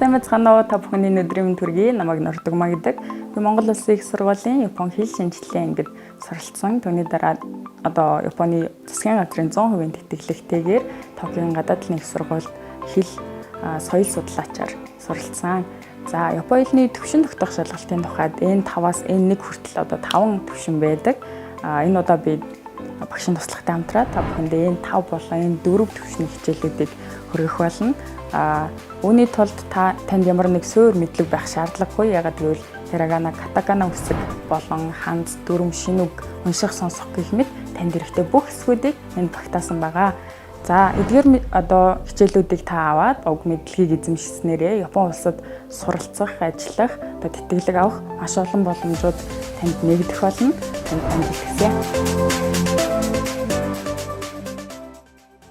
Сайн байцгаана уу, та бүхний өнөөдрийн мэнд хүргэе. Намайг Нурдагмаа гэдэг. Би Монгол Улсын их сургуулийн Япон хэл шинжилгээ ангид суралцсан. Түүний дараа одоо Японы засгийн газрын 100% тэтгэлэгтэйгээр Токиогийн гадаад талын их сургуульд хэл, соёл судлаачаар суралцсан. За, Япон хэлний төвшин тогтоох шалгалтын тухайд N5-аас N1 хүртэл одоо 5 төвшин байдаг. Энэ удаа би багшийн туслагатай хамтраад та бүхэндээ N5 болон N4 төвшний хичээлүүдийг хүргэх болно. Үүний тулд та танд ямар нэг суур мэдлэг байх шаардлагагүй. Яагаад гэвэл хирагана, катакана үсэг болон ханз, дүрэм, шинэ үг унших, сонсох гэх мэт танд хэрэгтэй бүх хэсгүүдийг энд багтаасан байгаа. За, эдгээр одоо хичээлүүдийг та аваад уг мэдлэгийг эзэмшснээрээ Япон улсад суралцах, ажиллах, одоо тэтгэлэг авах маш олон боломжууд танд нээгдэх болно. Танд амжилт хүсье.